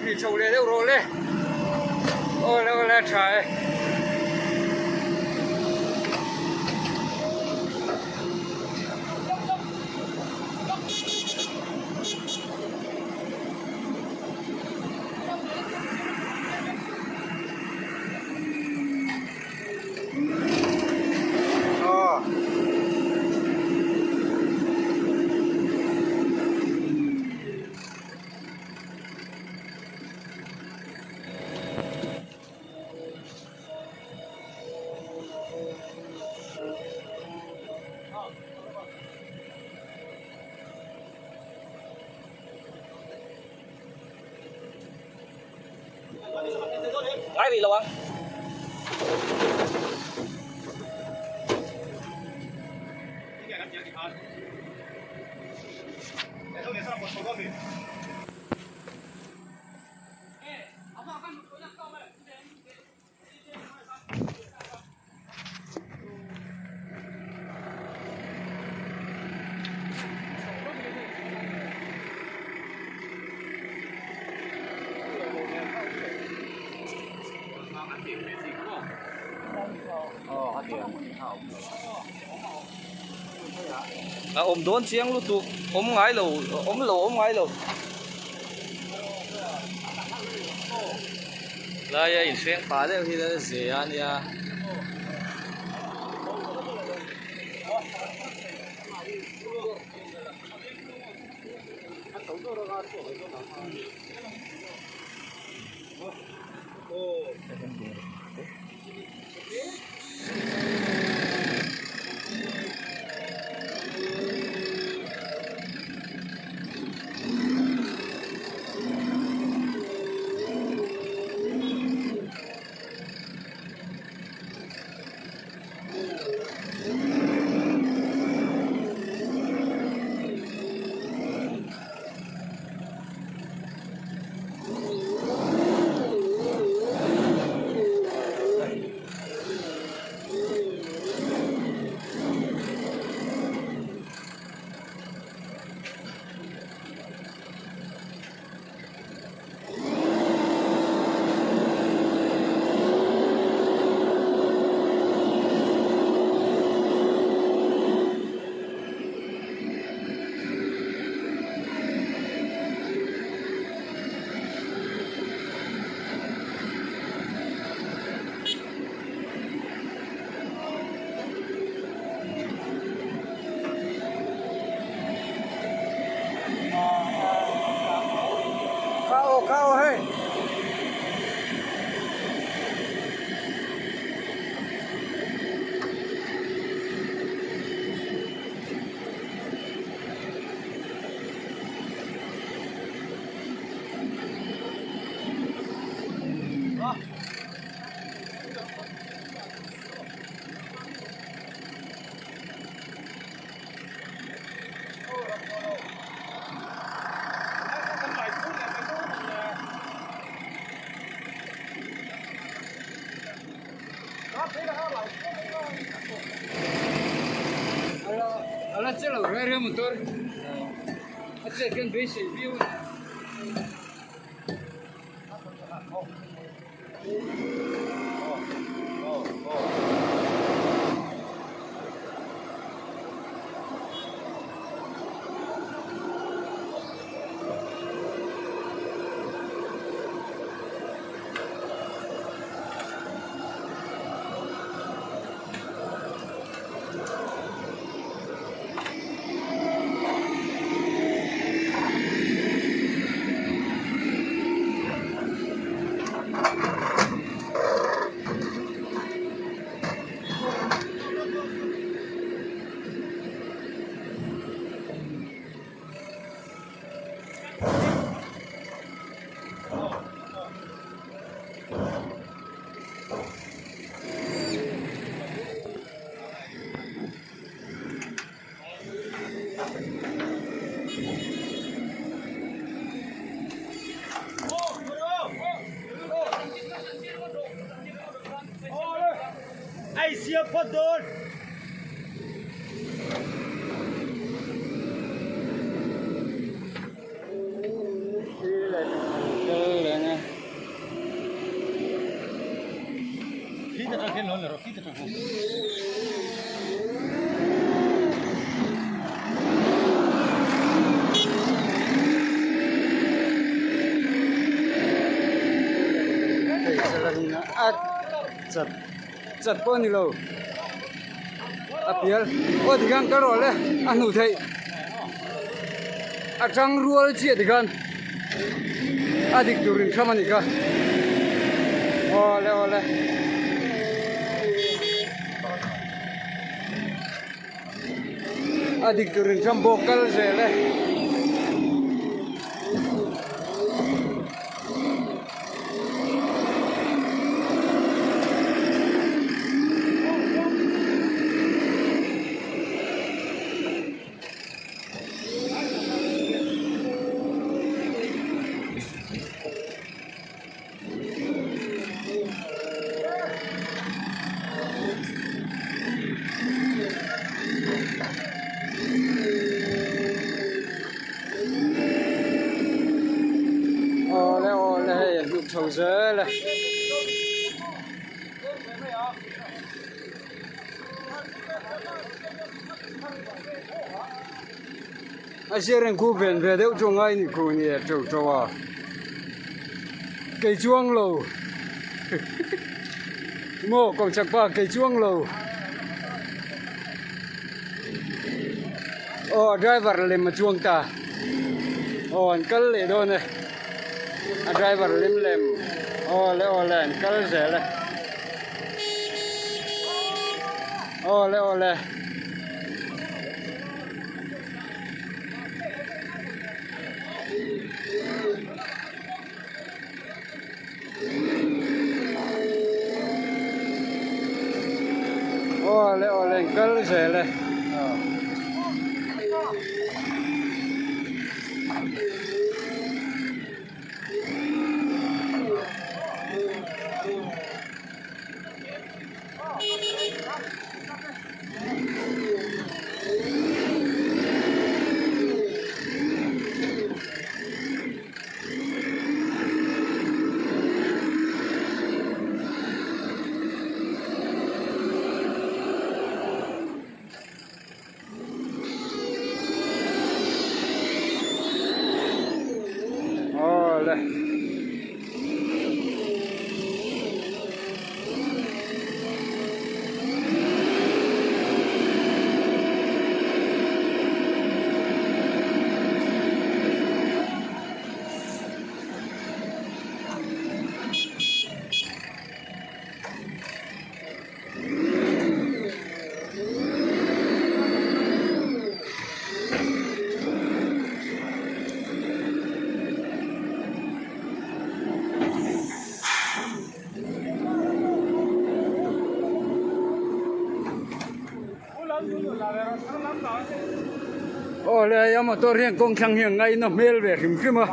phih chho leh deuh rawh le. Awle awle a tha e. Ngai rih lo ang. A awm dawn chiang lutuk awm ngai lo awm lo awm ngai lo laia inhreng pah deuh hi a ze a nia. A la che lo reng reng motor a chet hian beisei viau a ni. Hei thlalak a chat chat pawh a ni lo a pial aw tikhan ka rawh le a hnuh theih a tang rual chiah tikhan a dik tur in tham a ni kha awle awle. A dik tur in tham bawk kal zel e. Awle awle hei a hnuk chho zel e. A zir in khu ven ve deuh chu ngai ni khu ni e teuh teuh a kei chuang lo maw kawng chak pa kei chuang lo aw a driver lem a chuang ta aw an kal leh dawn e a driver lem lem awle awle an kal zel e awle awle. Awle awle an kal zel e Awle. Aw le a motor hian kawng thlang hi a ngaina hmel ve hrim hrim a.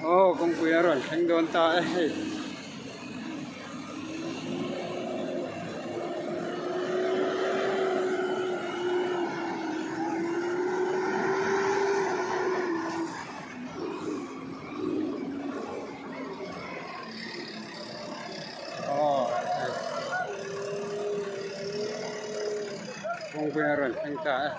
Aw kawngpui a rawn thleng dawn ta e hei. kawngpui a rawn thleng ta a.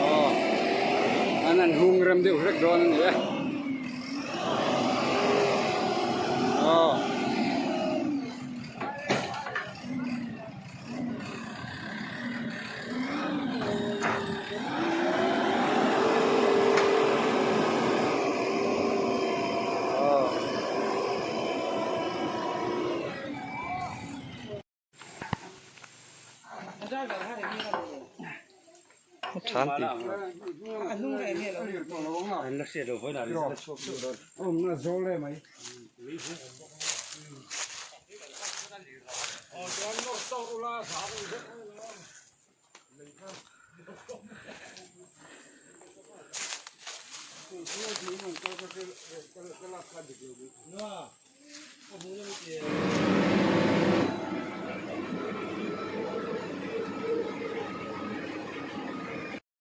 Aw an an hung rem deuh hlek dawn a ni e aw.